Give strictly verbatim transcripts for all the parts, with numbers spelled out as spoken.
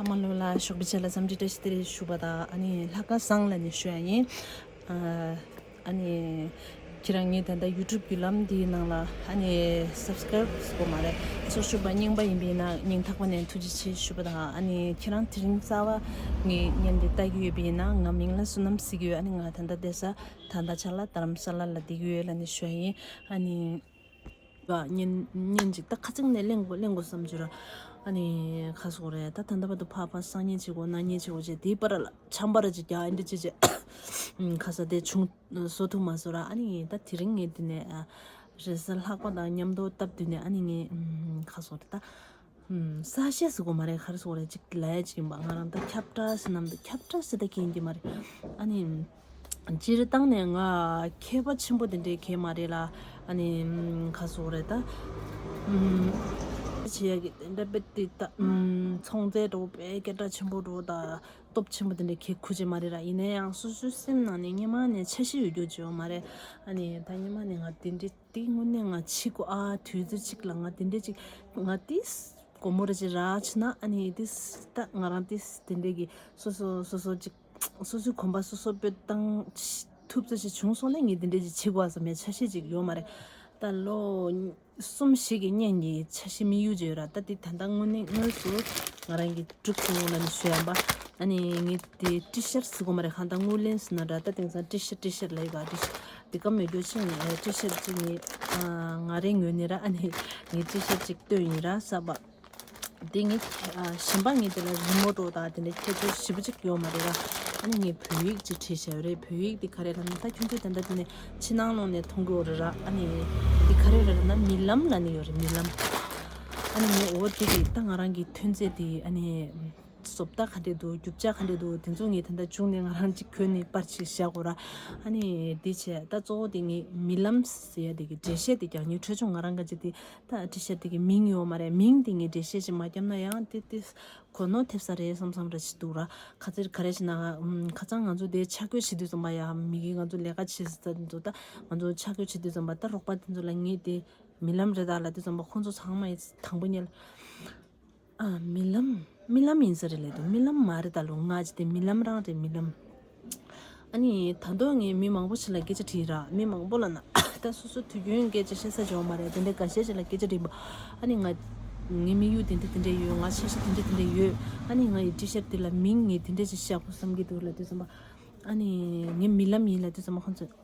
མ་ལོ་ལ་ཞོགས་པའི་ཆ་ལ་འཚམས་འདྲི་བཀྲ་ཤིས་བདེ་ལེགས་ཞུ་བ་དང་། ཨ་ནི་ལྷག་དཀར་བཟང་ལབ་ནས་ཞུ་ཡ་ཡིན། ཨ་ནི་ཁྱེད་རང་ངའི་ད་ལྟ་ཡུ་ཊུབ་བརྒྱུད་ལམ་འདིའི་ནང་ལ་ཨ་ནི་སབ་སི་ཀ་རེབ་བྱེད་དགོས་མ་རེད། སོ་སོ་པ་རྙིང་པ་ཡིན་པས་ན་སྙིང་ཐག་པ་ནས་ཐུགས་རྗེ་ཆེ་ཞུ་བ་དང་། ཨ་ནི་ཁྱེད་རང་དེ་རིང་རྩ་བ་ངའི་བརྙན་འདི་ལྟ་གི་ཡོད་པས་ན། ང་མིང་ལ་བསོད་ནམས་ཟེར་གི་ཡོད། ཨ་ནི་ང་ད་ལྟ་བསྡད་ས་ད་ལྟ་ཆ་ལ་རྡ་རམ་ས་ལ་ལ་བསྡད་ཀྱི་ཡོད་ལབ་ནས་ཞུ་ཡ་ཡིན། ཨ་ནི། བ་ཉིན་ཉིན་གཅིག་ད་ཁ་ཚིག་ནས་གླེང་དགོས་གླེང་དགོས་བསམ་བྱུང་ར། ཨ་ནི་ཁ་སོག་རེད། ད་ད་ལྟ་བར་དུ་ཕ་ཕ་སང་ཉིན་བྱེད་དགོས་ན་ཉིན་བྱེད་དགོས་བྱས་དེའི་བར་ལ་ཆམ་པ་ར་ཅིག་རྒྱག་ཨེ་འདྲ་ཅིག་བྱས། ཁ་ས་དེ་བྱུང་བཟོ་ཐུབ་མ་བཟོ་ར། ཨ་ནི་ད་དེ་རིང་ངས་དེ་ནས་རེས་གཟའ་ལྷག་པ་དང་མཉམ་དུ་སྟབས་བསྟུན་ནས། ཨ་ནི་ངས་ཁ་སོག་རེད་ད། ས་གཞས་ཟེར་དགོས་མ་རེད། ག་རེ་ཟེར་དགོས་རེད། ཅིག་ལབ་ཡ་ཅིག་ཡིན་པ། ང་རང་ད་ཁྱབ་བསྒྲགས་ཟེར་ནམ་ད་ཁྱབ་བསྒྲགས་ཟེར་ད་མཁྱེན་གྱི་མ་རེད། ཨ་ནི་སྤྱིར་བཏང་ནས་ང་མཁས་པ་ཆེན་པོ་དེ་འདྲའི་མཁས་མ་རེད་ལ། ཨ་ནི་ག་རེ་ཟེར་དགོས་རེད་ད། བྱེད་ཡ་གི་དེ་འདྲ་དཔེ་དེ་ད་ཚོང་རྫས་འདྲ་བོ་དཔེ་སྐད་གྲགས་ཆེན་པོ་འདྲ་བོ་ད་སྟོབས་ཆེན་པོ་དེ་འདྲའི་མཁས་ཁུལ་ཅིག་མ་རེད་ར། ཡིན་ན་ཡང་སོ་སོའི་སེམས་ནང་ནས་སྔོན་མ་ནས་འཆར་གཞི་ཡོད་རྒྱུ་ཅིག་ཡོད་མ་རེད། ཨ་ནི་ད་སྔོན་མ་ནས་ང་དེ་འདྲའི་དེ་དངོས་གནས་ང་བྱེད་དགོས། ཨ་དུས་ཚོད་ཅིག་ལ་ང་དེ་འདྲའི་ཅིག་ང་དེ་སྒོར་མོ་ར་ཅིག་རག་བྱུང་ན། ཨ་ནི་དེ་ད་ང་རང་དེ་དེ་འདྲའི་གི་སོ་སོ་སོ་སོ་ཅིག་སོ་སོའི་གོམ་པ་སོ་སོ་སྤོས་བཏང་ཐུབ་ཚོད་ཅིག་བྱུང་སོང་ན་ངས་དེ་འདྲའི་ཅིག་བྱེད་དགོས་བསམ་པའི་འཆར་གཞི་ཅིག་ཡོད་མ་རེད། ད་ལོ་གསུམ་བཞི་གི་སྔོན་གྱི་འཆར་གཞི་དམིགས་ཡུལ་ཅིག་ཡོད་ར། ད་དེ་ད་ལྟ་དངོས་གནས་དངོས་སུ་ང་རང་གིས་གྲུབ་སོང་ལབ་ནས་ཞུ་ཡ་ཡིན་པ། ཨ་ནི་ངས་དེ་ཊི་ཤར་ཊི་ཟེར་དགོས་མ་རེད། གང་ལྟར་དངུལ་ལེན་ཟེར་ན་འདྲ། ད་དེང་སང་ཊི་ཤར་ཊི་ཊི་ཤར་ཊི་ལབ་ཡོད་ག་ཊི་ཤར་ཊི་དེ་ག་མེད་རྒྱུ་ཅིག་ནས་ཊི་ཤར་ཊི་ཅིག་ངས་ང་རའི་ངོས་ནས་ར། ཨ་ནི་ངས་ཊི་ཤར་ཊི་ཅིག་བཏོན་ཡིན་ར་གསར་པ། དེ་ངས་གཞན་པ་ངས་དེ་ལ་རི་མོ་འདྲ་བོ་དང་དེ་འདྲ་ཁྱད་ཆོས་ཞེ་པོ་ཅིག་ཡོད་མ་རེད་ར། ཨ་ནི་ངས་བོད་ཡིག་ཅིག་བྲིས་བཞག་ཡོད་རེད། བོད་ཡིག་དེ་ག་རེ་ལབ་ན་ད་ཁྱོད་ཚོས་ད་ལྟ་དེ་ནས་ཕྱི་ནང་ལོགས་ནས་མཐོང་གི་ཡོད་རེད་ར། ཨ་ནི་དེ་ག་རེ་རེད་ལབ་ན་རྨི་ལམ་ལབ་ནས་ཡོད་རེད། རྨི་ལམ། ཨ་ནི་ངས་འོ་དེ་གི་ད་ང་རང་གི་ཐོན་རྫས་དེ་ཨ་ནི་བཟོ་ལྟ་ག་འདྲས་འདུག་རྒྱུ་ཆ་ག་འདྲས་འདུག་དེ་ཚོ་ངས་ད་ལྟ་བྱུང་ནས་ང་རང་ཅིག་གྱོན་ནས་པར་ཅིག་བཞག་གོ་ར། ཨ་ནི་དེ་བྱས་ད་གཙོ་བོ་དེ་ངས་རྨི་ལམ་ཟེར་ཡ་དེ་གི་འགྲེལ་བཤད་དེ་རྒྱག་ཉིན་འཕྲོས་ཆུང་ང་རང་ག་ཅིག་དེ། ད་ཊི་ཤར་ཊི་དེ་གི་མིང་ཡོད་མ་རེད། མིང་དེ་ངས་འགྲེལ་བཤད་ཅིག་མ་བརྒྱབ་ན་ཡང་དེ་དེ་གོ་ནོར་ཐེབས་ས་རེད་བསམ་བསམ་ར་ཅིག་འདུག་ར། ཁ་ཚིག་ག་རེ་ཞིག་ན་ཁ་སང་ང་ཚོ་དེ་ཆ་བགོས་བྱེད་དུས་ཙམ་པ་ཡ་མི་གི་ང་ཚོ་ལས་ཀ་བྱེད་ས་དེ་ཚོ་ད་ང་ཚོ་ཆ་བགོས་བྱེད་དུས་ཙམ་པ་ད་རོགས་པ་དེ་ཚོ་ལ་ངས་དེ་རྨི་ལམ་རེད་ད་ལབ་དུས་ཙམ་པ་ཁོང་ཚོ་ཚང་མ་ཡི་དང་པོ་ཉལ། ཨ་རྨི་ལམ། རྨི་ལམ་ཡིན་ས་རེད་ལབ་འདུག་རྨི་ལམ་མ་རེད་ད་ལོ། ང་ཅི་དེ་རྨི་ལམ་རང་རེད། རྨི་ལམ། ཨ་ནི་ད་དུང་ངས་མི་མང་པོ་ཞིག་ལ་སྐད་ཆ་དྲིས་ར། མི་མང་པོ་ལ་ན་ད་སོ་སོ་དུས་རྒྱུན་སྐད་ཆ་བཤད་ས་ཅིག་ཡོད་མ་རེད། དེ་འདྲའི་འགའ་ཤས་ཅིག་ལ་སྐད་ཆ་དྲིས་པ། ཨ་ནི་ང་ངའི་དམིགས་ཡུལ་དེ་འདྲ་དེ་འདྲ་ཡོད། ང་འཆར་གཞི་དེ་འདྲ་དེ་འདྲ་ཡོད། ཨ་ནི་ང་ཡི་ཊི་ཤར་ཊི་དེ་ལ་མིང་ངས་དེ་འདྲ་ཅིག་བཞག་དགོས་བསམ་གྱི་འདུག་ལབ་དུས་ཙམ་པ། ཨ་ནི་ངས་རྨི་ལམ་ཡིན་ལབ་དུས་ཙམ་པ་ཁོང་ཚོས།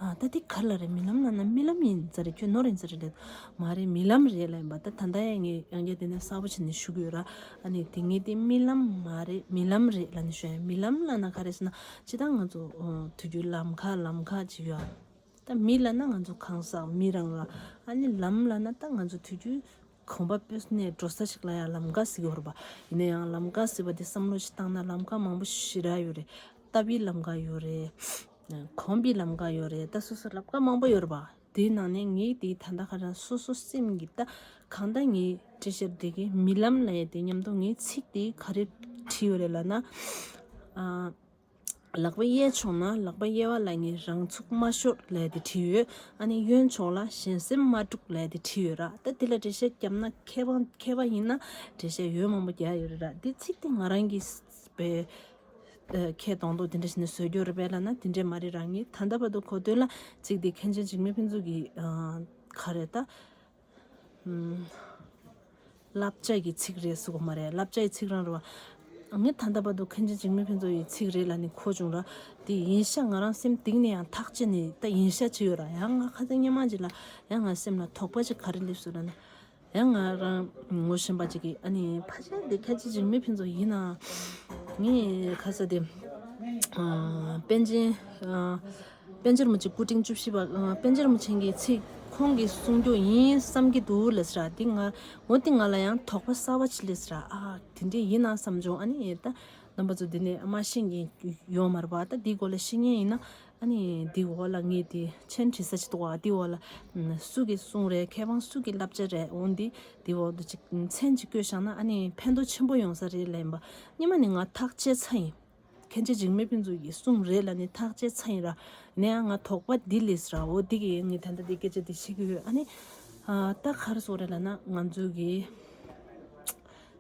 ཨ་ད་དེ་ག་རེ་ལབ་རེད། རྨི་ལམ་ལབ་ན་རྨི་ལམ་ཡིན་ས་རེད། ཁྱོད་ནོར་ཡིན་ས་རེད་ལབ། མ་རེད། རྨི་ལམ་རེད་ལབ་ཡིན་པ། ད་ད་ལྟ་ཡང་ངས་ཡང་བསྐྱར་དེ་ནས་གསལ་པོ་བྱས་ནས་ཞུ་གི་ཡོད་ར། ཨ་ནི་དེ་ངས་དེ་རྨི་ལམ་མ་རེད། རྨི་ལམ་རེད་ལབ་ནས་ཞུ་ཡ། རྨི་ལམ་ལབ་ན་ག་རེ་ཟེར་ན་སྤྱིར་བཏང་ང་ཚོ་དུས་རྒྱུན་ལམ་ཁ་ལམ་ཁ་ཅིག་ཡོད་ཨ། ད་རྨི་ལབ་ན་ང་ཚོ་གང་ཟག་མི་རང་ར། ཨ་ནི་ལམ་ལབ་ན་ད་ང་ཚོ་དུས་རྒྱུན་གོམ་པ་སྤོས་ནས་འགྲོ་ས་ཞིག་ལ་ཡང་ལམ་ཁ་ཟེར་གྱི་ཡོད་རེད་པ། ཡིན་ན་ཡང་ལམ་ཁ་ཟེར་བ་དེ་བསམ་བློ་ཞིག་བཏང་ན་ལམ་ཁ་མང་པོ་ཞེ་དྲག་ཡོད་རེད། རྟ་བའི་ལམ་ཁ་ཡོད་རེད། གོམ་པའི་ལམ་ཁ་ཡོད་རེད། ད་སོ་སོ་ལམ་ཁ་མང་པོ་ཡོད་རེད་པ། དེའི་ནང་ནས་ངས་དེ་ད་ལྟ་ཁ་རང་སོ་སོ་སེམས་ཀྱི་ད་གང་ལྟར་ངའི་ཊི་ཤར་ཊི་དེ་གི་རྨི་ལམ་ལབ་ཡ་དེ་མཉམ་དུ་ངའི་ཚིག་དེ་ག་རེ་བྲིས་ཡོད་རེད་ལབ་ན། ཨ། ལག་པ་གཡས་ཕྱོགས་ན་ལག་པ་གཡས་པ་ལ་ངས་རང་ཚུགས་མ་ཤོར་ལབ་ཡ་དེ་བྲིས་ཡོད། ཨ་ནི་གཡོན་ཕྱོགས་ལ་གཞན་སེམས་མ་དཀྲུགས་ལབ་ཡ་དེ་བྲིས་ཡོད་ར། ད་དེ་ལ་འགྲེལ་བཤད་བརྒྱབ་ན་མཁས་པ་མཁས་པ་ཡིན་ན་འགྲེལ་བཤད་ཡོད་མང་པོ་རྒྱག་ཡོད་རེད་ར། དེ་ཚིག་དེ་ང་རང་གིས་པའི་ཨ་ཁས་དོང་དོ་དེ་འདྲ་ཞིག་ནས་བཟོས་རྒྱུ་རེད་པས་ལབ་ན་དེ་འདྲས་མ་རེད་ར། ངས་ད་ལྟ་བར་དུ་གོ་དོན་ལ་ཚིག་དེ་མཁན་ཆེན་འཇིགས་མེད་ཕུན་ཚོགས་ཀྱི་ཨ་ག་རེ་ད་ཨམ་བསླབ་བྱ་གི་ཚིག་རེད་ཟེར་གོ་མ་རེད། བསླབ་བྱ་ཡི་ཚིག་རང་རེད་བ། ངས་ད་ལྟ་བར་དུ་མཁན་ཆེན་འཇིགས་མེད་ཕུན་ཚོགས་ཀྱི་ཚིག་རེད་ལབ་ནས་གོ་བྱུང་ར། དེ་ཡིན་ཤག་ང་རང་སེམས་གཏིང་ནས་ཡང་ཐག་བཅད་ནས་ད་ཡིན་ཤག་བྱས་ཡོད་ར། ཡང་ང་ཁ་སང་སྔོན་མ་ཅིག་ལ་ཡང་ང་སེམས་ལ་དོགས་པ་ཅིག་ག་རེ་སླེབས་སོང་ལབ་ན། ཡང་ང་རང་ངོ་ཤེས་པ་ཅིག་གིས་ཨ་ནི་ཕལ་ཆེར་འདི་མཁན་ཆེན་འཇིགས་མེད་ཕུན་ཚོགས་ཡིན་ན། ངས་ཁ་ས་དེ་ཨ་པཎ་ཆེན་ཨ་པཎ་ཆེན་རིན་པོ་ཆེ་སྐུ་ཕྲེང་བཅུ་བཞི་པ་ཨ་པཎ་ཆེན་རིན་པོ་ཆེ་གི་ཚིག་ཁོང་གིས་གསུང་རྒྱུ་ཡིན་བསམ་གྱི་འདུག་ལབ་ཟེར་ར། འདི་ང་འོ་འདི་ང་ལ་ཡང་དོགས་པ་གསར་པ་ཅིག་སླེབས་ཟེར་ར། ཨ་དེ་འདྲས་ཡིན་ན་བསམ་བྱུང་། ཨ་ནི་ད་རྣམ་པ་ཚོ་འདི་ནས་མ་ཤེས་མཁན་ཡོད་མ་རེད་པ། ད་འདིའི་སྐོར་ལ་ཤེས་མཁན་ཡིན་ན། ཨ་ནི་འདི་འོག་ལ་ངས་དེ་མཆན་བྲིས་ས་ཅིག་འདུག་ག་འདི་འོག་ལ་ཨ་སུ་གིས་གསུངས་རེད། མཁས་དབང་སུ་གི་བསླབ་བྱ་རེད། འོ་འདི་འདི་འོག་ཏུ་ཅིག་མཆན་ཅིག་བཀོད་བཞག་ན་ཨ་ནི་ཕན་ཐོགས་ཆེན་པོ་ཡོང་ས་རེད་ལབ་ཡིན་པ། སྔོན་མ་ནས་ང་ཐག་བཅད་ཚར་ཡིན། མཁན་ཆེན་འཇིགས་མེད་ཕུན་ཚོགས་ཀྱིས་གསུངས་རེད་ལབ་ནས་ཐག་བཅད་ཚར་ཡིན་ར། ཡིན་ན་ཡང་ང་དོགས་པ་འདི་སླེབས་ར། འོ་འདི་གིས་ངས་ད་ལྟ་འདི་སྐད་ཆ་འདི་བཤད་ཀྱི་ཡོད། ཨ་ནི་ཨ་ད་ག་རེ་ཟེར་རེད་ལབ་ན་ང་ཚོ་གི་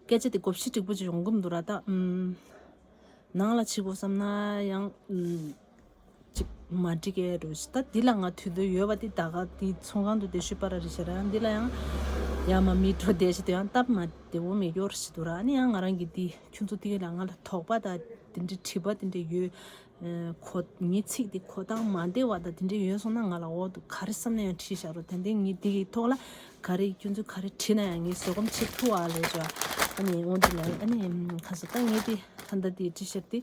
སྐད་ཆ་དེ་གོ་ཤེས་འགྲིག་པོ་ཅིག་ཡོང་གི་མི་འདུག་ར། ད་ཨམ། ནང་ལ་བྱེད་དགོས་བསམ་ན་ཡང་ཨམ། ཅིག་མ་འགྲིག་གི་འགྲོ་ཞིག་ད་འདི་ལ་ང་དུས་ཚོད་ཡོད་པ་དེ་ད་ག་དེ་ཚོང་ཁང་དུ་དེ་ཤུ་པ་ར་རི་ཤ་ར་འདི་ལ་ཡང་ཡ་མ་མི་འགྲོ་བསྡད་ཞིག་དེ་ཡང་སྟབས་མ་བདེ་བོ་མེད་ཡོད་ར་ཞིག་འདུག་ར། ཨ་ནི་ཡང་ང་རང་གི་དེ་ཁྱོད་ཚོ་དེ་ལ་ང་ལ་དོགས་པ་ད་དེ་འདྲའི་དྲི་བ་དེ་འདྲ་ཡོད། གོ་ངའི་ཚིག་དེ་གོ་སྟངས་མ་བདེ་བ་དང་དེ་འདྲ་ཡོད་སོང་ན་ང་ལ་འོ་འདུག་ག་རེ་བསམ་ན་ཡང་བྲིས་བཞག་རོགས། དེ་འདྲའི་ངས་འདི་གི་ཐོག་ལ་ག་རེ་ཁྱོད་ཚོས་ག་རེ་བྲིས་ན་ཡང་ངས་བཟོད་སྒོམ་བྱེད་ཐུབ་ཨ་ལས་བྱ། ཨ་ནི་འོ་འདི་ལ་ཨ་ནི་ཁ་ས་ད་ངས་དེ་ད་ལྟ་དེ་བྲིས་བཞག་དེ་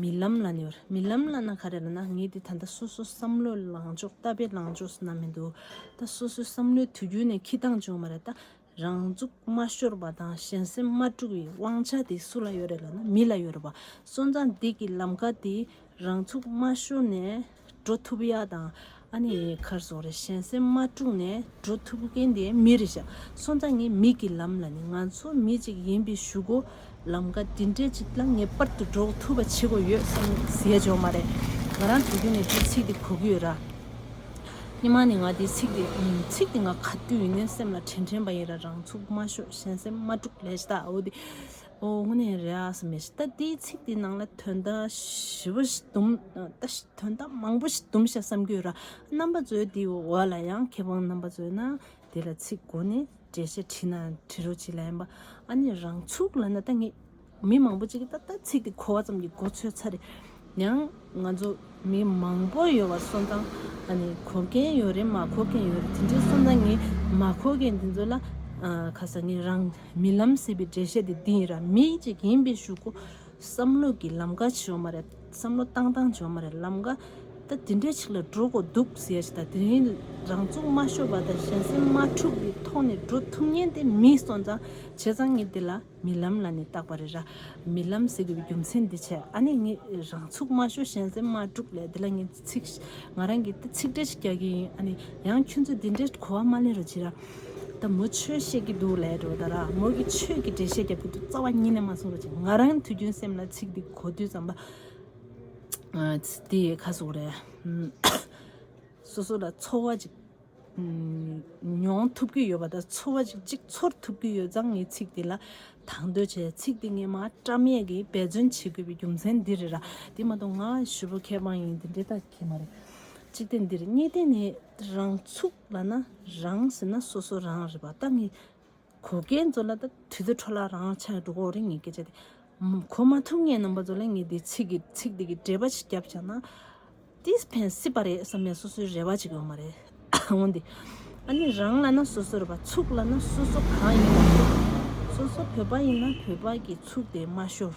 མི་ལམ་ལ་ནི་བར་མི་ལམ་ལ་ན་ག་རེ་ལ་ན་ངས་དེ་ད་ལྟ་སོ་སོ་བསམ་བློ་ལངས་ཕྱོགས་ལྟ་བའི་ལངས་ཕྱོགས་སུ་ན་མི་འདུག་ད་སོ་སོའི་བསམ་བློའི་དུས་རྒྱུན་ནས་འཁྱེར་སྟངས་བྱུང་མ་རེད་ད། རང་ཚུགས་མ་ཤོར་བ་དང་གཞན་སེམས་མ་དཀྲུགས་པའི་དབང་ཆ་དེ་སུ་ལ་ཡོད་རེད་ལབ་ན་མི་ལ་ཡོད་རེད་པ། སོང་ཙང་འདི་གི་ལམ་ཀ་དེ་རང་ཚུགས་མ་ཤོར་ནས་འགྲོ་ཐུབ་ཡ་དང་ཨ་ནི་གར་སོང་རེད་གཞན་སེམས་མ་དཀྲུགས་ནས་འགྲོ་ཐུབ་མཁན་དེ་མི་རེད་ཤག་སོང་ཙང་ངས་མི་གི་ལམ་ལ་ནི་ང་ཚོ་མི་གཅིག་ཡིན་པའི་གཞུག་གུ་ལམ་ཀ་འདི་འདྲའི་ཅིག་ལ་ངེས་པར་དུ་འགྲོ་ཐུབ་པ་བྱེད་དགོས་ཡོད་བསམ་ཟེར་ཡ་ཅིག་ཡོད་མ་རེད། ང་རང་དུས་རྒྱུན་ནས་འདི་ཚིག་འདི་གོ་གི་ཡོད་ར། སྔོན་མ་ནས་ང་འདི་ཚིག་འདི་ཚིག་འདི་ང་ག་དུས་ཡིན་ནའི་སེམས་ལ་དྲན་དྲན་པ་ཡིན་ར། རང་ཚུགས་མ་ཤོར་གཞན་སེམས་མ་དཀྲུག་ལས་ཤི་ད་འོ་འདི་འོ་དངོས་གནས་རེད་ཨ་བསམ་མེད་ཤི་ད། འདིའི་ཚིག་འདི་ནང་ལ་དོན་དག་ཞིབ་པོ་ཞིག་འདུམ་ད་དོན་དག་མང་པོ་ཞིག་འདུམ་ཤག་བསམ་གྱི་ཡོད་ར། རྣམ་པ་ཚོས་འདི་འོག་ལ་ཡང་ཁྱེད་རང་རྣམ་པ་ཚོས་ན་དེ་ལ་ཚིག་གོ་ནས་འགྲེལ་བཤད་བྲིས་ན་བྲིས་རོགས་བྱེད་ལ་ཡིན་པ། ཨ་ནི་རང་ཚུགས་ལབ་ན་ད་ངས་མི་མང་པོ་ཅིག་གིས་ད་ལྟ་ཚིག་དེ་གོ་བ་ཙམ་གྱིས་གོ་ཚོད་ཚར་རེད། ཡང་ང་ཚོ་མི་མང་པོ་ཡོད་པ་སོང་ཙང་ཨ་ནི་གོ་མཁན་ཡོད་རེད་མ་གོ་མཁན་ཡོད་རེད། དེ་འདྲའི་སོང་ཙང་ངས་མ་གོ་མཁན་དེ་ཚོ་ལ་ཨ་ཁ་ས་ངས་རང་མི་ལམ་ཟེར་བའི་འགྲེལ་བཤད་དེ་འདི་ཡིན་ར། མི་གཅིག་ཡིན་པའི་གཞུག་གུ་བསམ་བློ་གི་ལམ་ཀ་ཅིག་ཡོད་མ་རེད། བསམ་བློ་བཏང་སྟངས་ཅིག་ཡོད་མ་རེད། ལམ་ཀ་ད་དེ་འདྲའི་ཅིག་ལ་འགྲོ་དགོས་འདུག་ཟེར་ཡ་ཞིག་ད་དེ་རིང་རང་ཚུགས་མ་ཤོར་བ་དང་གཞན་སེམས་མ་འཁྲུགས་པའི་ཐོག་ནས་འགྲོ་ཐུབ་མཁན་དེ་མི་སོང་ཙང་བྱས་ཙང་ངས་འདི་ལ་མི་ལམ་ལ་ནི་བཏགས་པ་རེད་ར། མི་ལམ་ཟེར་དགོས་པའི་རྒྱུ་མཚན་འདི་བྱས། ཨ་ནི་ངས་རང་ཚུགས་མ་ཤོར་གཞན་སེམས་མ་དཀྲུགས་ལས་འདི་ལ་ངས་ཚིག་ང་རང་གིས་ད་ཚིག་འགྲེལ་ཞིག་རྒྱག་གི་ཡིན། ཨ་ནི་ཡང་ཁྱོད་ཚོས་འདི་འདྲའི་གོ་བ་མ་ལེན་རོགས་བྱེད་ར། ད་མོ་ཆོས་བཤད་ཀྱི་འདུག་ལས་འགྲོ་ད་ར། མོ་གི་ཆོས་ཀྱི་འགྲེལ་བཤད་རྒྱབ་ཀྱི་འདུག་རྩ་བ་ཉིད་ནས་མ་གསུང་རོགས་བྱེད། ང་རང་དུས་རྒྱུན་སེམས་ལ་ཚིག་འདི་གོ་དུས་ཙམ་པ་དེ་ཁ་སོག་རེད། སོ་སོ་ལ་ཚོར་བ་ཅིག་མྱོང་ཐུབ་ཀྱི་ཡོད་པ་དང་ཚོར་བ་ཅིག་ཅིག་ཚོར་ཐུབ་ཀྱི་ཡོད་ཙང་ངས་ཚིག་འདི་ལ་དང་དོད་བྱས། ཚིག་འདི་ངས་མ་བཀྲམ་ཡས་ཀྱི་འབད་བརྩོན་བྱེད་དགོས་པའི་རྒྱུ་མཚན་འདི་རེད་ར། དེ་མ་གཏོགས་ང་ཞུ་བོ་མཁས་པ་ཡིན་འདི་འདྲའི་ད་གི་མ་རེད། གཅིག་དེ་འདི་རེད། གཉིས་དེ་ནི་རང་ཚུགས་ལབ་ན་རང་ཟེར་ན་སོ་སོ་རང་རེད་པ། ད་ངས་གོ་མཁན་ཚོ་ལ་ད་དུས་ཚོད་འཕྲོ་བརླག་རང་ཆགས་འགྲོ་གི་རེད། ངའི་སྐད་ཆ་དེ་གོ་མ་ཐུབ་མཁན་རྣམ་པ་ཚོ་ལ་ངས་འདི་ཚིག་གི་ཚིག་འདི་གི་འགྲེལ་པ་ཞིག་བརྒྱབ་བྱས་ན་ཏིས་ཕན་སྲིད་པ་རེད་བསམ་ཡ་སོ་སོའི་རེ་བ་ཅིག་ཡོད་མ་རེད། འོན་ཏེ་ཨ་ནི་རང་ལབ་ན་སོ་སོ་རེད་པ། ཚུགས་ལབ་ན་སོ་སོ་གང་ཡིན་པ་རེད། སོ་སོ་བོད་པ་ཡིན་ན་བོད་པ་གི་ཚུགས་དེ་མ་ཤོར།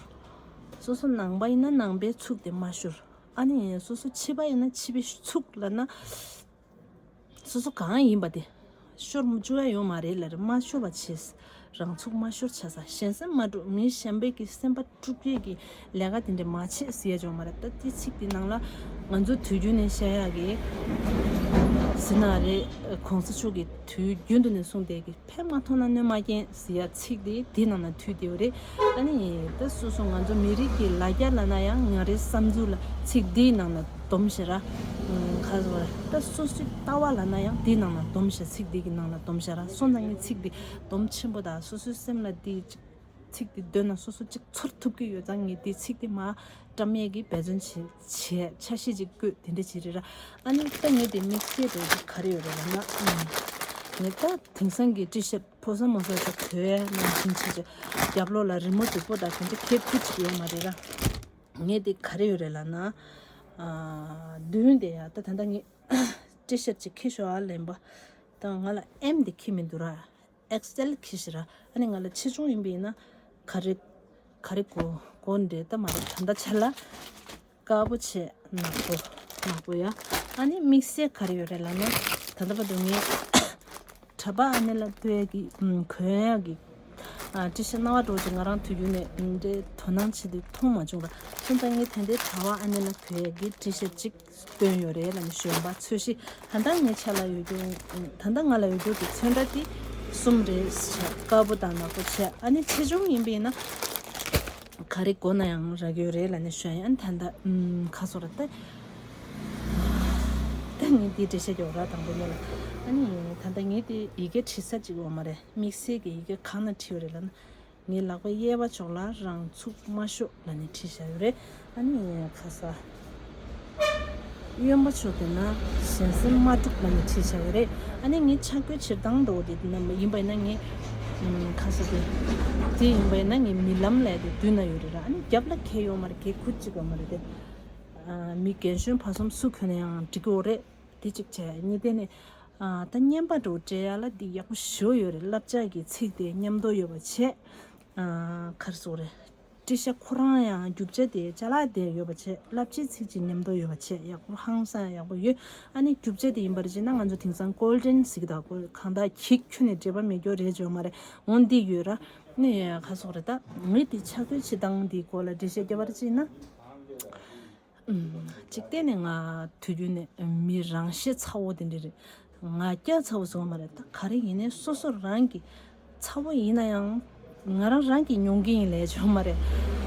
སོ་སོ་ནང་པ་ཡིན་ན་ནང་པའི་ཚུགས་དེ་མ་ཤོར། ཨ་ནི་སོ་སོ་ཕྱི་པ་ཡིན་ན་ཕྱི་པའི་ཚུགས་ལབ་ན། སོ་སོ་གང་ཡིན་པ་དེ་ཤོར་མ་བཅུག་ཡ་ཡོད་མ་རེད་ལ་རེད། མ་ཤོར་བ་བྱས། རང་ཚུགས་མ་ཤོར་བྱས་ས། གཞན་སེམས་མ་དཀྲུག་མི་གཞན་པའི་གི་སེམས་པ་དཀྲུག་ཡས་ཀྱི་ལས་ཀ་དེ་འདྲ་མ་བྱེད་ཟེར་ཡ་ཡོད་མ་རེད། ད་དེ་ཚིག་དེ་ནང་ལ་ང་ཚོ་དུས་རྒྱུན་ནས་བཤད་ཡ་གི་ཟེར་ན་རེད། གོང་ས་མཆོག་གི་དུས་རྒྱུན་དུ་ནས་གསུངས་བསྡད་ཀྱི་ཕན་མ་ཐོགས་ན་གནོད་མ་སྐྱེལ་ཟེར་ཡ་ཚིག་དེ་དེ་ནང་ན་འདུས་བསྡད་ཡོད་རེད། ཨ་ནི་ད་སོ་སོ་ང་ཚོ་མི་རིགས་ཀྱི་ལ་རྒྱ་ལབ་ན་ཡང་ང་རའི་བསམ་ཚུལ་ལ་ཚིག་དེའི་ནང་ན་སྡོམ་ཤེས་ར། ཁ་ཟེར་བ་ད་སོ་སོའི་ལྟ་བ་ལབ་ན་ཡང་དེའི་ནང་ན་སྡོམ་ཤེས། ཚིག་དེ་གི་ནང་ན་སྡོམ་ཤེས་ར། སོང་ཙང་ངས་ཚིག་དེ་སྡོམ་ཆེན་པོ་དང་སོ་སོའི་སེམས་ལ་དེ་ཅིག་ཚིག་དེ་འདོན་ན་སོ་སོ་ཅིག་ཚོར་ཐུབ་ཀྱི་ཡོད་ཙང་ངས་དེ་ཚིག་དེ་མ་བཀྲམ་ཡས་ཀྱི་འབད་བརྩོན་བྱེད་བྱས་འཆར་གཞི་ཅིག་བཀོད་དེ་འདྲ་བྱེད་རེད་ར། ཨ་ནི་ད་ངས་དེ་དམིགས་བསལ་དེ་ག་རེ་ཡོད་རེད་ལབ་ན། ངས་ད་དེང་སང་གི་ཊི་ཤར་ཕོ་གསར་མོ་གསར་ཚོ་གོན་ཡས་ནང་བཞིན་བྱེད་ཅིག་རྒྱབ་ལོགས་ལ་རི་མོ་སྡུག་པོ་དང་དེ་འདྲ་ཁེབས་ཁུ་ཅིག་ཡོད་མ་རེད་ར། ངས་དེ་ག་རེ་ཡོད་རེད་ལབ་ན། མདུན་དེ་ཡ་ད་ད་ལྟ་ངས་ཊི་ཤར་ཅིག་ཁྱེར་ཤོག་ཨ་ལེན་པ། ད་ང་ལ་ཨེམ་དེ་ཁྱེར་མི་འདུག་ར། ཨེག་སི་ཨེལ་ཁྱེར་ཤི་ར། ཨ་ནི་ང་ལ་ཆེ་ཆུང་ཡིན་པ་ཡིན་ན་ག་རེ་ག་རེ་གོ་གོ་འདྲེ་ད་མ་རེད། ད་ལྟ་ཆ་ལ་དཀར་པོ་བྱས་ནག་པོ་ནག་པོ་ཡ། ཨ་ནི་དམིགས་བསལ་ག་རེ་ཡོད་རེད་ལབ་ན། ད་ལྟ་བར་དུ་ངས་གྲྭ་པ་ཨ་ནེ་ལ་ལྟོས་ཀྱི་གོན་ཡག་གི་ཊི་ཤར་སྣ་བ་འགྲོ་ཅིག་ང་རང་དུས་རྒྱུན་ནས་འདྲེ་དོ་སྣང་བྱེད་དུས་མཐོང་མ་བྱུང་ར། སོང་ཙང་ངས་ད་ལྟའི་གྲྭ་པ་ཨ་ནེ་ལ་གོན་ཡག་གི་ཊི་ཤར་ཅིག་བཏོན་ཡོད་རེད་ལབ་ནས་ཞུ་ཡོང་པ། ཚོས་གཞི་ད་ལྟ་ངའི་ཆ་ལ་ཡོད་རྒྱུ་ད་ལྟ་ང་ལ་ཡོད་རྒྱུ་གི་ཚོན་ཁྲ་དེ་གསུམ་རེད་བྱས། དཀར་པོ་དང་ནག་པོ་བྱས། ཨ་ནི་ཆེ་ཆུང་ཡིན་པ་ཡིན་ན་ག་རེ་གོན་ན་ཡང་རག་གི་ཡོད་རེད་ལབ་ནས་ཞུ་ཡ་ཡིན། ད་ལྟ་ཁ་སོ་ར་ད་ད་ངས་འདི་འགྲེལ་བཤད་རྒྱག་ར། དང་པོ་ནས་ལ་ ཨ་ནི་ད་ལྟ་ངས་དེ་ཡི་གེ་བྲིས་ས་ཅིག་ཡོད་མ་རེད། དམིགས་བསལ་གྱི་ཡི་གེ་གང་ན་བྲིས་ཡོད་རེད་ལབ་ན། ངའི་ལག་པ་གཡས་པ་ཕྱོགས་ལ་རང་ཚུགས་མ་ཤོག་ལབ་ནས་བྲིས་བཞག་ཡོད་རེད། ཨ་ནི་ཁ་ས་གཡོན་པ་ཕྱོགས་དེ་ན་གཞན་སེམས་མ་དཀྲུགས་ལབ་ནས་བྲིས་བཞག་ཡོད་རེད། ཨ་ནི་ངའི་ཕྱག་གོས་བྱེད་སྟངས་འདྲ་བོ་དེ་ན་ཡིན་པ་ཡིན་ན། ངས་ཁ་ས་དེ་དེ་ཡིན་པ་ཡིན་ན། ངས་རྨི་ལམ་ལབ་དེ་མདུན་ན་ཡོད་རེད་ར། ཨ་ནི་རྒྱབ་ལ་གང་ཡང་ཡོད་མ་རེད། གང་ཁུར་ཅིག་ཡོད་མ་རེད་དེ། མི་རྒན་གཞོན་བར་གསུམ་སུ་གྱོན་ན་ཡང་འགྲིག་གི་ཡོད་རེད། དེ་གཅིག་བྱས། གཉིས་དེ་ནི། ཨ། ད་བརྙན་པར་འདྲ་བོ་སྤྲད་ཡ་ལ་འདི་ཡག་པོ་ཞེ་པོ་ཡོད་རེད། བསླབ་བྱ་གི་ཚིག་དེ་མཉམ་དུ་ཡོད་པ་བྱས། ཨ། ག་རེ་ཟེར་དགོས་རེད། འགྲེལ་བཤད་ཁོ་རང་ཡང་རྒྱུ་ཆ་དེ་ཅ་ལག་དེ་ཡོད་པ་བྱས། བསླབ་བྱའི་ཚིག་ཅིག་མཉམ་དུ་ཡོད་པ་བྱས། ཡག་པོ་ཧང་སང་ཡག་པོ་ཡོད། ཨ་ནི་རྒྱུ་ཆ་དེ་ཡིན་པར་བྱས་ན་ང་ཚོ་དེང་སང་གོལ་ཌེན་ཟེར་གི་འདུག། གང་ལྟར་གཅིག་ཁྱོན་ནས་འབྲེལ་བ་མེད་རྒྱུ་རེད་བརྗོད་མ་རེད། འོ་འདི་ཡོད་ར། ནི་ག་རེ་ཟེར་དགོས་རེད། ད་ངས་དེ་ཕྱག་གོས་བྱེད་སྟངས་འདིའི་སྐོར་ལ་འགྲེལ་བཤད་རྒྱབ་པར་བྱས་ན། ཨུམ། གཅིག་བལྟས་ནས་ང་དུས་རྒྱུན་ནས་མི་རང་ཤེད་ཚ་བོ་དེ་འདྲ་རེད། ང་སྐྱ་ཚ་བོ་བཟོ་མ་རེད། ད་ག་རེ་ཡིན་ནའི་སོ་སོ་རང་གི་ཚ་བོ་ཡིན་ན་ཡང་ང་རང་རང་གིས་མྱོང་གི་ཡིན་ལབ་ཡ་ཡོད་མ་རེད།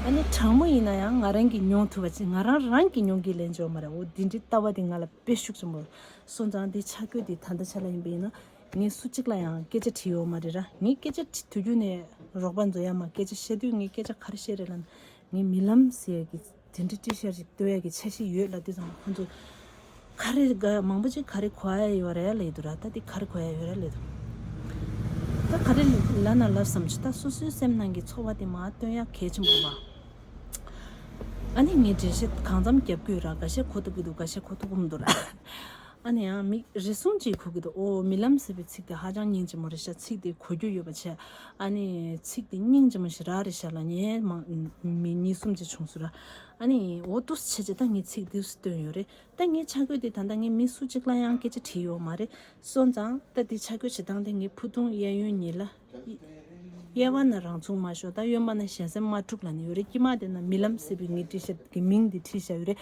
ཨ་ནི་གྲང་མོ་ཡིན་ན་ཡང་ང་རང་གིས་མྱོང་ཐུབ་པ་ཅིག། ང་རང་རང་གིས་མྱོང་གི་ལབ་ཡ་ཡོད་མ་རེད། འོ་འདི་འདྲའི་ལྟ་བ་དེ་ང་ལ་དཔེ་ཤུགས་ཆེན་པོ། སོང་ཙང་འདི་ཆ་བགོས་འདི་ད་ལྟ་ཆ་ལ་ཡིན་པ་ཡིན་ན། ངས་སུ་གཅིག་ལ་ཡང་སྐད་ཆ་དྲིས་ཡོད་མ་རེད་ར། ངས་སྐད་ཆ་དྲི་དུས་རྒྱུན་ནས་རོགས་པ་ཚོ་ཡར་མར་སྐད་ཆ་བཤད་དུས། ངས་སྐད་ཆ་ག་རེ་བཤད་རེད་ལབ་ན། ངས་རྨི་ལམ་ཟེར་ཡ་གི་དེ་འདྲའི་ཊི་ཤར་ཅིག་སྟོན་ཡ་གི་འཆར་གཞི་ཡོད་ལབ་དུས་ཙམ་པ། ཁོང་ཚོ་ག་རེ་ག་མང་པོ་ཅིག་ག་རེ་གོ་ཡ་ཡོད་རེད་ལབ་ཡོད་འདུག་ར། ད་དེ་ག་རེ་གོ་ཡ་ཡོད་རེད་ལབ་འདུག། ད་ག་རེ་ལབ་ན་ལབ་བསམ་བྱུང་། ད་སོ་སོའི་སེམས་ནང་གི་ཚོར་བ་དེ་མར་སྟོན་ཡ་གལ་ཆེན་པོ་རེད་པ། ཨ་ནི་ངས་འགྲེལ་བཤད་གང་འཚམ་རྒྱབ་ཀྱི་ཡོད་ར། འགའ་ཤས་གོ་ཐུབ་ཀྱི་འདུག། འགའ་ཤས་གོ་ཐུབ་ཀྱི་མི་འདུག་ར། ཨ་ནི་ཡང་མི་རེ་ཟུང་ཅིག་གོ་གི་འདུག། ཨོ། རྨི་ལམ་ཟེར་བའི་ཚིག་དེ་ཧ་ཅང་སྙིང་རྗེ་མོ་རེད་ཤག། ཚིག་དེ་གོ་རྒྱུ་ཡོད་པ་བྱས། ཨ་ནི་ཚིག་དེ་སྙིང་རྗེ་མོ་ཞེ་དྲག་རེད་ཤག་ལབ་མཁན་མང་མི་གཉིས་གསུམ་ཅིག་བྱུང་སོང་ར། ཨ་ནི་འོ་འདུག་སེ་བྱས་བྱས་ད་ངས་ཚིག་འདུག་སེ་བཏོན་ཡོད་རེད། ད་ངས་ཆ་བགོས་དེ་ད་ལྟ་ངས་མི་སུ་གཅིག་ལ་ཡང་སྐད་ཆ་དྲིས་ཡོད་མ་རེད། སོང་ཙང་ད་དེ་ཆ་བགོས་བྱེད་སྟངས་དེ་ངས་ཕུ་ཐུང་གཡས་གཡོན་གཉིས་ལ། གཡས་པ་ན་རང་ཚུགས་མ་ཤོག། ད་གཡོན་པ་ན་གཞན་སེམས་མ་དཀྲུགས་ལབ་ནས་ཡོད་རེད། དཀྱིལ་མ་དེ་ན་རྨི་ལམ་ཟེར་བའི་ངའི་ཊི་ཤར་གྱི་མིང་འདི་བྲིས་བཞག་ཡོད་རེད།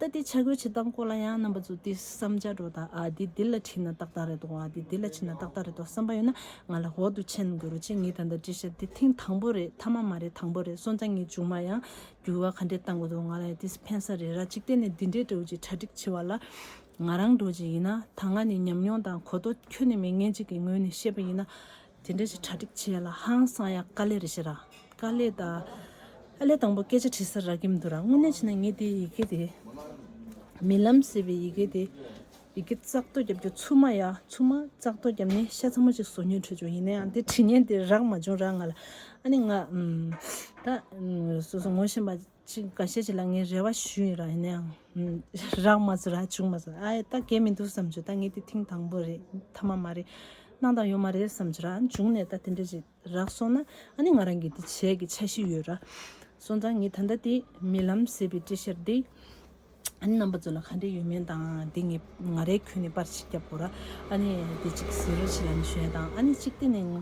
ད་དེ་ཆ་བགོས་བྱེད་སྟངས་སྐོར་ལ་ཡང་རྣམ་པ་ཚོ་དེ་བསམ་འཆར་འདྲ་བོ་དང་། ཨ། འདི་འདི་ལ་བྲིས་ན་ཏག་ཏག་རེད་འདུག། ཨ། འདི་འདི་ལ་བྲིས་ན་ཏག་ཏག་རེད་འདུག་བསམ་པ་ཡོད་ན་ང་ལ་འོག་ཏུ་མཆན་འགོད་རོགས་བྱེད། ངས་ད་ལྟ་ཊི་ཤར་འདི་ཐེངས་དང་པོ་རེད། མཐའ་མ་མ་རེད། དང་པོ་རེད། སོང་ཙང་ངས་མཇུག་མ་ཡང་འགྱུར་བ་ག་འདྲས་གཏང་དགོས་འདུག། ང་ལ་དེ་ཕན་ས་རེད་ར། གཅིག་བལྟས་ནས་འདི་འདྲའི་འདྲ་བོ་ཅིག་གྲ་སྒྲིག་བྱེད་པ་ལ། ང་རང་འདྲ་བོ་ཅིག་ཡིན་ན་ད་སྔ་ནས་ཉམས་མྱོང་དང་གོ་རྟོགས་ཁྱོན་ནས་མེད་མཁན་ཅིག་གི་ངོས་ནས་བཤད་པ་ཡིན་ན། དེ་འདྲ་ཞིག་གྲ་སྒྲིག་བྱེད་ཡ་ལ་ཧང་སང་ཡ་དཀའ་ལས་རེད་ཤག་ར། དཀའ་ལས་ད། དཀའ་ལས་དང་པོ་སྐད་ཆ་དྲི་ས་རག་གི་མི་འདུག་ར། དངོས་གནས་བྱས་ན་ངས་དེ་ཡི་གེ་དེ། རྨི་ལམ་ཟེར་བའི་ཡི་གེ་དེ། ཡི་གེ་བཙག་འཐུ་རྒྱབ་རྒྱུ་ཚུགས་མ་ཡ། ཚུགས་མ་བཙག་འཐུ་རྒྱབ་ནས་ཤ་ཚ་མོ་ཅིག་བཟོ་སྙིང་བྲོ་བྱུང་། ཡིན་ན་ཡང་དེ་བྲིས་མཁན་དེ་རག་མ་བྱུང་ར་ང་ལ། ཨ་ནི་ང་ད་སོ་སོ་ངོ་ཤེས་པ་ཅིག་འགའ་ཤས་ཅིག་ལ་ངས་རེ་བ་ཞུས་ཡིན་ར། ཡིན་ན་ཡང་རག་མ་སོང་ར། བྱུང་མ་སོང་། ཨ་ཡ། ད་གལ་མི་འདུག་བསམ་བྱུང་། ད་ངས་དེ་ཐེངས་དང་པོ་རེད། མཐའ་མ་མ་རེད། གནང་སྟངས་ཡོད་མ་རེད་བསམ་བྱུང་ར། མཇུག་ནས་ད་དེ་འདྲ་ཞིག་རག་སོང་ན་ཨ་ནི་ང་རང་གི་དེ་བྱེད་ཀྱི་འཆར་གཞི་ཡོད་ར། སོང་ཙང་ངས་ད་ལྟ་དེ་རྨི་ལམ་ཟེར་བའི་ཊི་ཤར་དེ། ཨ་ནི་རྣམ་པ་ཚོ་ལ་ག་འདྲས་ཡོད་མེད་དང་། དེ་ངས་ང་རའི་ཁྱོན་ནས་པར་ཞིག་རྒྱབ་དགོས་ར། ཨ་ནི་དེ་གཅིག་གཟིགས་རོགས་བྱེད་ལབ་ནས་ཞུ་ཡ་དང་། ཨ་ནི་གཅིག་དེ་ནས་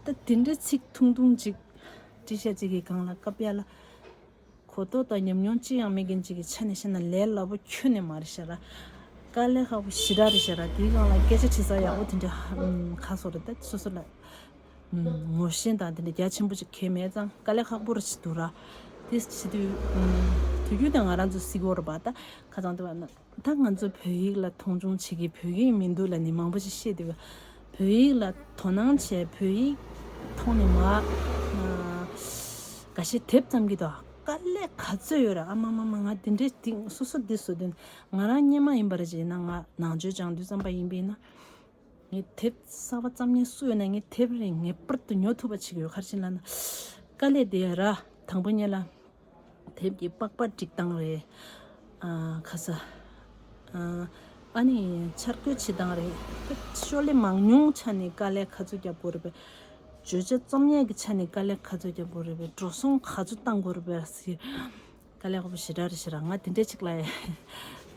ད་དེ་འདྲའི་ཚིག་ཐུང་ཐུང་ཅིག་ཊི་ཤར་ཅིག་གི་སྒང་ལ་བཀབ་ཡ་ལ། གོ་རྟོགས་དང་ཉམས་མྱོང་ཅི་ཡང་མེད་མཁན་ཅིག་གི་ཆ་ནས་བཤད་ན་ལས་སླ་པོ་ཁྱོན་ནས་མ་རེད་ཤག་ར། དཀའ་ལས་ཁག་པོ་ཞེ་དྲག་རེད་ཤག་ར། དེའི་སྒང་ལ་སྐད་ཆ་དྲི་ས་ཡག་པོ་དེ་འདྲ་ཧ། ཨུམ། ག་རེ་ཟེར་དགོས་རེད། ད་སོ་སོ་ལ་ངོ་ཤེས་དང་དེ་འདྲ་རྒྱ་ཆེན་པོ་ཅིག་གང་ཡང་མེད་ཙང་དཀའ་ལས་ཁག་པོ་རེད་ཅིག་འདུག་ར། དེ་བྱེད་དུས། ཨུམ། དུས་རྒྱུན་དུ་ང་རང་ཚོ་གཟིགས་ཡོད་རེད་པ། ད་ཁ་སང་དུ་བ་ན། ད་ང་ཚོ་བོད་ཡིག་ལ་མཐོང་ཆུང་བྱེད་ཀྱི། བོད་ཡིག་མི་འདུག་ལབ་ནས་མང་པོ་ཞིག་བཤད་འདུག། བོད་ཡིག་ལ་དོ་སྣང་བྱས། བོད་ཡིག་ཐོག་ནས་མར། ཨ། འགའ་ཤས་དེབ་བརྩམས་ཀྱི་འདུག། དཀའ་ལས་ག་ཚོད་ཡོད་ར། ཨ་མ་མ་མ། ང་དེ་འདྲའི་སྟེང་སོ་སོ་འདི་བཟོ་དུས། ང་རང་སྔོན་མ་ཡིན་པ་རེད་བྱས་ན། ང་ནང་ཆོས་སྦྱང་དུས་ཙམ་པ་ཡིན་པས་ན། ངས་དེབ་གསར་པ་བརྩམ་མཁན་སུ་ཡོད་ན་ངས་དེབ་རེ་ངེས་པར་དུ་ཉོ་ཐུབ་པ་བྱེད་ཀྱི་ཡོད། ག་རེ་བྱས་ན་ལབ་ན། དཀའ་ལས་དེ་ར། དང་པོ་ཉིད་ལ། དེབ་ཀྱི་པགས་པ་སྒྲིག་སྟངས་རེད། ཨ། ག་རེ་ཟེར། ཨ། ཨ་ནི་འཆར་འགོད་བྱེད་སྟངས་རེད། ཤོག་ལྷེ་མང་ཉུང་ཆ་ནས་དཀའ་ལས་ག་ཚོད་རྒྱབ་དགོས་རེད་པས། བརྗོད་བྱ་རྩོམ་ཡས་ཀྱི་ཆ་ནས་དཀའ་ལས་ག་ཚོད་རྒྱབ་དགོས་རེད་པས། འགྲོ་སོང་ག་ཚོད་བཏང་དགོས་རེད་པས་ཟེར། དཀའ་ལས་ཁག་པོ་ཞེ་དྲག་རེད་ཤག་ར། ང་དེ་འདྲ་ཅིག་ལ་ཡ་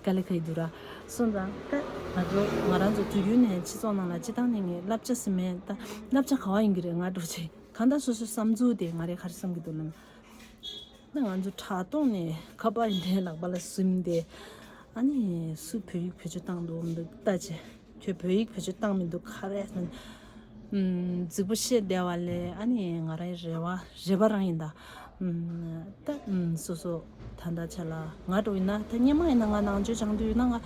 དཀའ་ལས་ཁག་གི་འདུག་ར། སོང་ཙང་ད་ང་ཚོ་ང་རང་ཚོ་དུས་རྒྱུན་ནས་སྤྱི་ཚོགས་ནང་ལ་སྤྱིར་བཏང་ནས་ངས་བསླབ་བྱ་ཟེར་མེད། ད་བསླབ་བྱ་ག་པར་ཡིན་གྱི་རེད། ང་འདྲ་བོ་ཅིག་གང་ལྟར་སོ་སོའི་བསམ་ཚུལ་དེ་ང་རས་ག་རེ་བསམ་གྱི་འདུག་ལབ་ན། ད་ང་ཚོ་དྲ་ཐོག་ནས་ཁ་པར་ཡིན་ནའི་ལག་པ་ལ་ཟིན་ཏེ། ཨ་ནི་སུ་བོད་ཡིག་བེད་སྤྱོད་བཏང་འདུག་མི་འདུག་ལྟ་བྱས། ཁྱོད་བོད་ཡིག་བེད་སྤྱོད་བཏང་མི་འདུག་ག་རེ་ཟེར་ན། ཨུམ། རྫིག་པོ་བཤད་བསྡད་པ་ལས། ཨ་ནི་ང་རའི་རེ་བ་རེ་བ་རང་ཡིན་ད། ཨུམ། ད། ཨུམ། སོ་སོ་ད་ལྟ་ཆ་ལ་ང་འདྲ་བོ་ཡིན་ན། ད་སྔོན་མ་ཡིན་ན་ང་ནང་ཆོས་སྦྱང་དུས་ཡིན་ན་ང་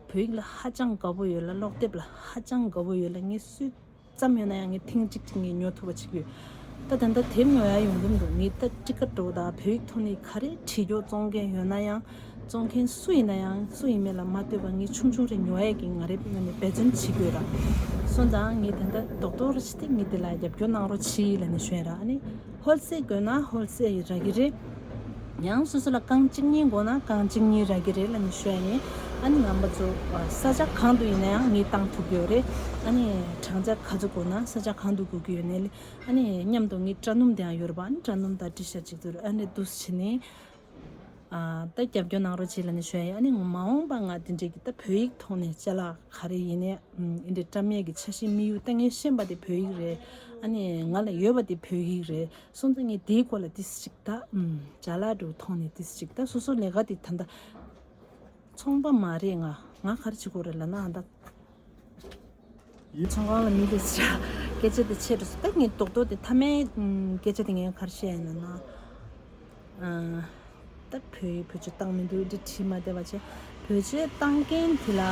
བོད་ཡིག་ལ་ཧ་ཅང་དགའ་པོ་ཡོད་ལ། ཀློག་དེབ་ལ་ཧ་ཅང་དགའ་པོ་ཡོད་ལ། ངས་སུས་ཙམ་ཡོད་ན་ཡང་ངས་ཐེངས་གཅིག་གཅིག་ངས་ཉོ་ཐུབ་པ་བྱེད་ཀྱི་ཡོད། ད་ད་ལྟ་དེབ་ཉོ་ཡ་ཡོང་གི་མི་འདུག་ངས་ད་ཊི་ཀེ་ཊི་འདྲ་བོ་དང་བོད་ཡིག་ཐོག་ནས་ག་རེ་བྲིས་རྒྱུ་བཙོང་མཁན་ཡོད་ན་ཡང་། བཙོང་མཁན་སུ་ཡིན་ན་ཡང་། སུ་ཡིན་མིན་ལ་མ་ལྟོས་པར་ངས་ཆུང་ཆུང་རེ་ཉོ་ཡས་ཀྱི་ང་རེ་ངས་འབད་བརྩོན་བྱེད་ཀྱི་ཡོད་ར། སོང་ཙང་ངས་ད་ལྟ་རྡོག་རྡོག་རེ་བྱས་ཏེ་ངས་དེ་ལ་རྒྱབ་སྐྱོར་གནང་རོགས་གྱིས་ལབ་ནས་ཞུ་ཡ་ར། ཨ་ནི་ཧོལ་སེལ་དགོས་ན་ཧོལ་སེལ་རག་གི་རེད། ཡང་སོ་སོ་ལ་རྐང་གཅིག་གཉིས་དགོས་ན་རྐང་གཅིག་གཉིས་རག་གི་རེད་ལབ་ནས་ཞུ་ཡ་ཡིན། ཨ་ནི་རྣམ་པ་ཚོ་ས་ཆ་གང་དུ་ཡིན་ན་ཡང་ངས་བཏང་ཐུབ་ཀྱི་ཡོད་རེད། ཨ་ནི་གྲངས་ཆ་ག་ཚོད་དགོས་ན་ས་ཆ་གང་དུ་དགོས་ཀྱི་ཡོད་ནའི། ཨ་ནི་མཉམ་དུ་ངའི་དྲ་སྣུམ་དེའང་ཡོད་རེད་པ། ཨ་ནི་དྲ་སྣུམ་དང་འབྲི་ཤག་ཅིག་ཚུར་ཨ་ནི་འདུག་སེ་བྱས་ནས། ཨ། ད་རྒྱབ་སྐྱོར་གནང་རོགས་བྱེད་ལབ་ནས་ཞུ་ཡ་ཡིན། ཨ་ནི་མ་འོངས་པ་ང་དེ་འདྲའི་གི་ད་བོད་ཡིག་ཐོག་ནས་ཅ་ལག་ག་རེ་ཡིན་ནའི། ཨམ། འདི་འདྲའི་བཀྲམ་ཡས་ཀྱི་འཆར་གཞི་དམིགས་ཡུལ་ད་ངས་ཤེས་པ་དེ་བོད་ཡིག་རེད། ཨ་ནི་ང་ལ་ཡོད་པ་དེ་བོད་ཡིག་རེད། སོང་ཙང་ངས་དེའི་སྐོར་ལ་ཏིས་ཅིག་ད། ཨམ། ཅ་ལག་འདྲ་བོ་ཐོག་ནས་ཏིས་ཅིག་ད་སོ་སོ་ལས་ཀ་དེ་ད་ལྟ་ཚོང་པ་མ་རེད། ང་ང་ག་རེ་བྱེད་དགོས་རེད་ལབ་ན། ཨ། ད་ཚོང་ཁང་ལ་མི་དེ་ཆ་སྐད་ཆ་དེ་ཆེ་འགྲོ་སོང་། ད་ངས་རྡོག་རྡོག་དེ་མཐའ་མའི་སྐད་ཆ་དེ་ངས་ག་རེ་བཤད་ཡིན་ན། ཨ། ད་བོད་ཡིག་བེད་སྤྱོད་བཏང་མི་འདུག་འདི་བྲིས་མ་བསྡད་པ་བྱས། བེད་སྤྱོད་བཏང་མཁན་དེ་ལ་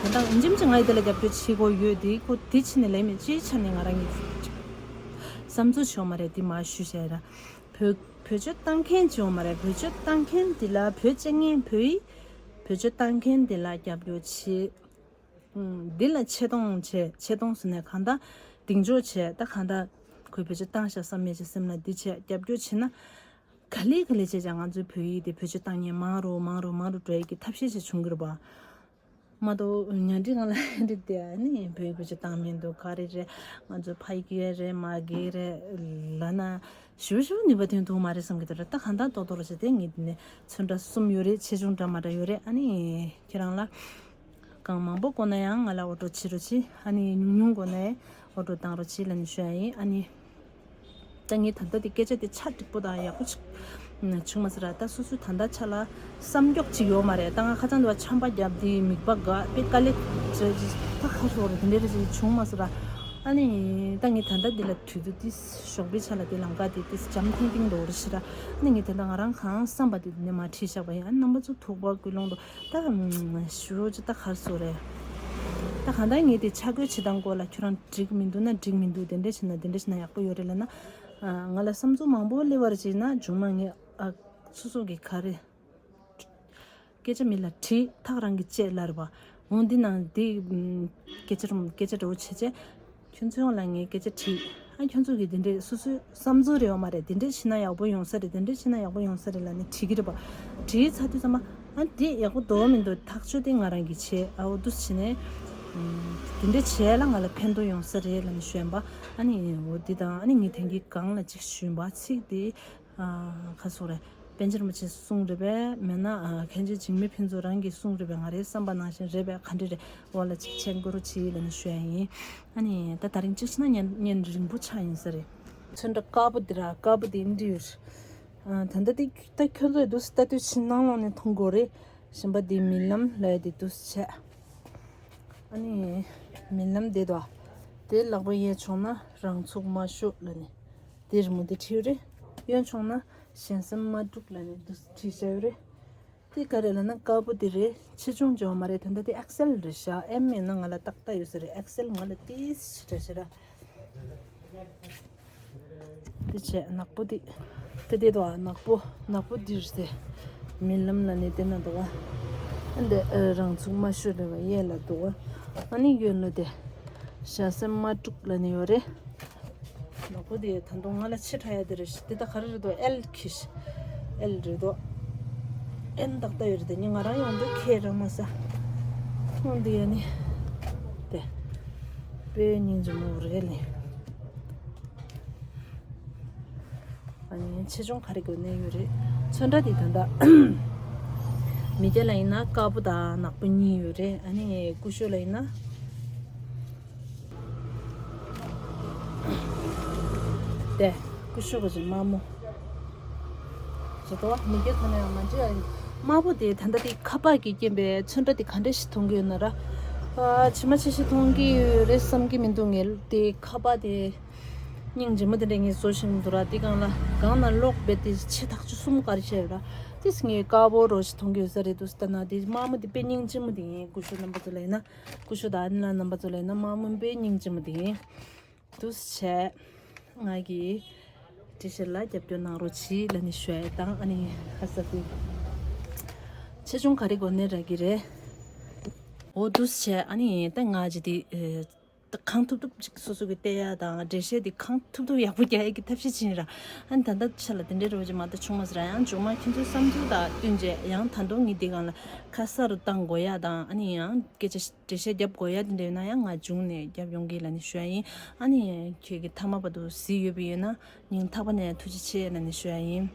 ད་ལྟ་འཇིམ་གྱི་ང་ཡི་དེ་ལ་རྒྱབ་སྐྱོར་བྱེད་དགོས་ཡོད་དེ། ཁོ་དེ་ཕྱིན་ནས་ལས་མེད་ཅིའི་ཆ་ནས་ང་རང་གི་བསམ་ཚུལ་བྱུང་མ་རེད། དེ་མ་ཞུ་བྱས་ར། བོད་བེད་སྤྱོད་བཏང་མཁན་བྱུང་མ་རེད། བེད་སྤྱོད་བཏང་མཁན་དེ་ལ་བོད་སྤྱི་ངན་བོད་ཡིག་བེད་སྤྱོད་བཏང་མཁན་དེ་ལ་རྒྱབ་སྐྱོར་བྱེད། ཨུམ། འདི་ལ་ཆེ་མཐོང་བྱས། ཆེ་མཐོང་ཟེར་ནས་གང་ལྟར་གདེང་འཇོག་བྱས། ད་གང་ལྟར་ཁོས་བེད་སྤྱོད་བཏང་ཤག་བསམ་ཡས་ཀྱི་སེམས་ལ་འདི་བྱས་རྒྱབ་སྐྱོར་བྱས་ན། ག་ལེ་ག་ལེ་བྱས་ཀྱང་ང་ཚོའི་བོད་ཡིག་དེ་བེད་སྤྱོད་བཏང་མཁན་མང་རུ་མང་རུ་མང་རུ་འགྲོ་ཡས་ཀྱི་ཐབས་ཤེས་ཤིག་བྱུང་གི་རེད་པ། མ་གཏོགས་ཉག་ཕྲ་ང་ལ་འདི་དེ་ཨ་ནི་བོད་ཡིག་བེད་སྤྱོད་བཏང་མི་འདུག་ག་རེ་རེད། ང་ཚོ་ཕ་གི་རེད་མ་གི་རེད་ལབ་ན། ཞུ་ཞུ་ནུས་པ་ཐོན་ཐུབ་མ་རེད་བསམ་གྱི་འདུག་ར། ད་གང་ལྟར་རྡོག་རྡོག་རེ་བྱས་ཏེ་ངས་འདི་ནས་ཚོན་ཁྲ་གསུམ་ཡོད་རེད། ཆེ་ཆུང་འདྲ་མ་འདྲ་ཡོད་རེད། ཨ་ནི་ཁྱེད་རང་ལ་གང་མང་པོ་དགོས་ན་ཡང་ང་ལ་ཨོ་ཌར་བྱེད་རོགས་གྱིས། ཨ་ནི་ཉུང་ཉུང་དགོས་ན་ཡང་ཨོ་ཌར་བཏང་རོགས་གྱིས་ལབ་ནས་ཞུ་ཡ་ཡིན། ཨ་ནི་ད་ངས་ད་ལྟ་དེ་སྐད་ཆ་དེ་ཆ་འགྲིག་པོ་དང་ཡག་པོ་ཅིག་བྱུང་མ་སོང་ར། ད་སོ་སོའི་ད་ལྟ་ཆ་ལ་བསམ་རྒྱོག་ཅིག་ཡོད་མ་རེད། ད་ང་ཁ་སང་དུ་བ་ཆམ་པ་བརྒྱབ་དེ་མིད་པ་འགག་པའི་དཀའ་ལས་ད་ཁ་སོ་རེད། དེ་འདྲ་རེ་ཅིག་བྱུང་མ་སོང་ར། ཨ་ནི་ད་ངས་ད་ལྟ་འདི་ལ་དུས་ཚོད་དེ་ཞོགས་པའི་ཆ་ལ་དེ་ལམ་ཁ་དེ་དེ་འཇམ་ཐིང་ཐིང་འགྲོ་རེ་ཞིག་ར། ཨ་ནི་ངས་ད་ལྟ་ང་རང་གང་བསམ་པ་དེ་དེ་ནས་མར་བྲིས་བཞག་པ་ཡིན། ཨ་ནི་རྣམ་པ་ཚོ་ཐུག་པ་ཀུན་སློང་དུ་ད་ཞུ་རོགས་ཅིག་ད་གར་སོ་རེད། ད་གང་ལྟར་ངས་དེ་ཆ་བགོས་བྱེད་སྟངས་སྐོར་ལ་ཁྱོད་རང་འགྲིག་མི་འདུག་ན་འགྲིག་མི་འདུག་དེ་འདྲ་བྱས་ན་དེ་འདྲ་བྱས་ན་ཡག་པོ་ཡོད་རེད་ལབ་ན། ང་ལ་བསམ་ཚུལ་མང་པོ་སླེབས་པར་བྱས་ན་མཇུག་མ་ངས་ཨ་སོ་སོ་གི་ག་རེ། སྐད་ཆ་མི་ལ་དྲིས། ཐག་རང་གིས་བཅད་ལབ་རེད་པ། འོ་འདི་ནང་འདི་སྐད་ཆ་རུམ་སྐད་ཆ་འདྲ་བོ་བྱས་བྱས། ཁྱོད་ཚོ་ཡོངས་ལ་ངས་སྐད་ཆ་དྲིས། ཨ་ཁྱོད་ཚོ་གིས་འདི་འདྲས་སོ་སོའི་བསམ་ཚུལ་རེད་པ། མ་རེད། འདི་འདྲས་བྱས་ན་ཡག་པོ་ཡོང་ས་རེད། འདི་འདྲས་བྱས་ན་ཡག་པོ་ཡོང་ས་རེད་ལབ་ནས་དྲིས་ཀྱི་རེད་པ། དྲིས་ཚར་དུས་ཙམ་པ་ཨ་འདི་ཡག་པོ་འདུག་མི་འདུག་ཐག་གཅོད་དེ་ང་རང་གིས་བྱས། ཨ་འོ་འདུག་སེ་བྱས་ནས་འདི་འདྲས་བྱས་ལ་ང་ལ་ཕན་ཐོགས་ཡོང་ས་རེད་ལབ་ནས་ཞུས་པ། ཨ་ནི་འོ་འདི་དང་ཨ་ནི་ངས་དེང་གི་སྒང་ལ་ཅིག་ཞུས་པ། ཚིག་དེ། ཨ་ཁ་སོ་རེད། པཎ་ཆེན་རིན་པོ་ཆེས་གསུངས་རེད་པས། མེད་ན་ཨ་མཁན་ཆེན་འཇིགས་མེད་ཕུན་ཚོགས་རང་གིས་གསུངས་རེད་པས། ང་རའི་བསམ་པ་ནང་བཞིན་རེད་པས། ག་འདྲ་རེད། འོ་ལ་ཅིག་ཆེན་པོ་རུ་བྱིས་ལབ་ནས་ཞུ་ཡ་ཡིན། ཨ་ནི་ད་ད་རིང་གཅིག་བྱས་ན་བརྙན་བརྙན་རིང་པོ་ཆགས་ཡིན་ས་རེད། ཚོན་ཁྲ་དཀར་པོ་འདི་ར་དཀར་པོ་འདི་འདི་ཡོད། ཨ་ད་ལྟ་འདི་ད་ཁྱོད་ཚོས་འདུག་སེ་ལྟ་དུས་ཕྱི་ནང་ལོགས་ནས་མཐོང་དགོས་རེད། གཞན་པ་འདི་རྨི་ལམ་ལབ་ཡ་འདི་འདུག་སེ་བྱས། ཨ་ནི་རྨི་ལམ་འདི་དོ། དེ་ལག་པ་གཡས་ཕྱོགས་ན་རང་ཚུགས་མ་ཤོར་ལབ་ནས་དེ་རི་མོ་འདི་བྲིས་རེད། གཡོན་ཕྱོགས་ན་གཞན་སེམས་མ་དཀྲུགས་ལབ་ནས་འདུག་སེ་བྲིས་བཞག་ཡོད་རེད། དེ་ག་རེ་ལབ་ན་དཀར་པོ་དེ་རེད། ཆེ་ཆུང་བྱེད་པ་མ་རེད། ད་ལྟ་དེ་ཨེག་སེལ་རེད་ཤག་ཨེམ་ཡིན་ན་ང་ལ་ཏག་ཏག་ཡོད་ས་རེད། ཨེག་སེལ་ང་ལ་ཏིས་ཞེ་དྲག་ཞེ་དྲག་དེ་བྱས་ནག་པོ་དེ། དེ་དེ་དོ་ནག་པོ་ནག་པོ་འདིར་ཟེ། རྨི་ལམ་ལབ་ནས་དེ་ན་འདུག་ག་ཨ་འདི་ཨ་རང་ཚུགས་མ་ཤོར་རེད་པ། གཡས་ལ་འདུག་ག་ཨ་ནི་གཡོན་ལ་དེ། གཞན་སེམས་མ་དཀྲུགས་ལབ་ནས་ཡོད་རེད། ནག་པོ་དེ་ད་དུང་ང་ལ་ཆེ་དྲགས་ཡ་དེ་རེད། དེ་ད་ག་རེ་རེད་འདུག་ཨེལ་གྱི་ཨེལ་རེད་འདུག་ཨེན་ཏག་ཏག་ཡོད་རེད། དེ་ནི་ང་རང་ཡོང་དུས་ཁྱེད་རང་མ་ཟ། འོ་འདི་ཡ་ནི། དེ། དཔེ་སྙིང་རྗེ་མོ་རེད་ལེ། ཨ་ནི་ཆེ་ཆུང་ག་རེ་དགོས་ནས་ཡོད་རེད། ཚོན་ཁྲ་དེ་ད་ལྟ་མི་སྐྱ་ལ་ཡིན་ན་དཀར་པོ་དང་ནག་པོ་གཉིས་ཡོད་རེད། ཨ་ནི་སྐུ་ཞབས་ལ་ཡིན་ན། དེ་སྐུ་ཞབས་ཀྱི་དམར་མོ། ཟེར་དོ། མི་སྐྱ་ཚོ་ནས་ཡང་མ་འདྲི་ཡ་ཡིན། དམར་པོ་དེ་ད་ལྟ་དེ་ཁ་པར་གྱིས་རྐྱེན་པས་ཚོན་ཁྲ་དེ་ག་འདྲ་ཞིག་མཐོང་གི་ཡོད་ན་ར། ཨ་ཇི་མ་ཇི་བཞིན་མཐོང་གི་ཡོད་རེད་བསམ་གྱི་མི་འདུག་ངས་དེ་ཁ་པར་དེ། སྙིང་རྗེ་མོ་དེ་འདྲ་ངས་བཟོ་ཤེས་མི་འདུག་ར། དེ་སྒང་ལ་སྒང་ན་གློག་རྦད་དེ་ཆེ་ཐག་ཆོད་གསུམ་ག་རེ་བྱས་ཡོད་ར། དེ་ངས་དཀར་པོ་རོ་ཞིག་མཐོང་གི་ཡོད་ས་རེད་འདུག་ལྟ་ན། དེ་དམར་མོ་དེ་དཔེ་སྙིང་རྗེ་མོ་དེ་ཡིན། སྐུ་ཞབས་རྣམ་པ་ཚོ་ལ་ཡིན་ན། སྐུ་ཞབས་དང་ཨ་ནེ་ལགས་རྣམ་པ་ཚོ་ལ་ཡིན་ན་དམར་མོ་དཔེ་སྙིང་རྗེ་མོ་དེ་ཡིན། འདུག་སེ་བྱས། ང་གི་འགྲེལ་བཤད་ལ་རྒྱབ་སྐྱོར་གནང་རོགས་གྱིས་ལབ་ནས་ཞུ་ཡ་དང་། ཨ་ནི་ཁ་ས་དེ་ཆེ་ཆུང་ག་རེ་དགོས་ནའི་རག་གི་རེད། འོ་འདུག་སེ་བྱས། ཨ་ནི་ད་ང་ཅི་དེ་ཨེ། གང་ཐུབ་ཐུབ་ཅིག་སོ་སོ་གི་བལྟས་ཡ་དང་། འགྲེལ་བཤད་དེ་གང་ཐུབ་ཐུབ་ཡག་པོ་རྒྱག་ཡ་གི་ཐབས་ཤེས་བྱས་ཡིན་ར། ཨ་ནི་ད་ལྟ་ཆ་ལ་དེ་འདྲའི་རོ་ཅིག་མ་གཏོགས་བྱུང་མ་སོང་ར། ཡང་མཇུག་མ་ཁྱེད་ཚོའི་བསམ་ཚུལ་དང་བསྟུན་བྱས་ཡང་ད་དུང་ངས་འདི་སྒང་ལ་ཁ་གསལ་རུ་བཏང་དགོས་ཡ་དང་། ཨ་ནི་ཡང་སྐད་ཆ་འགྲེལ་བཤད་རྒྱབ་དགོས་ཡ་དེ་འདྲ་ཡོད་ན་ཡང་ང་མཇུག་ནས་རྒྱབ་ཡོང་གི་ལབ་ནས་ཞུ་ཡ་ཡིན། ཨ་ནི་ཁྱོད་ཀྱི་མཐའ་མ་བར་དུ་གཟིགས་ཡོད་པ་ཡིན་ན་སྙིང་ཐག་པ་ནས་ཐུགས་རྗེ་ཆེ་ལབ་ནས་ཞུ་ཡ་ཡིན།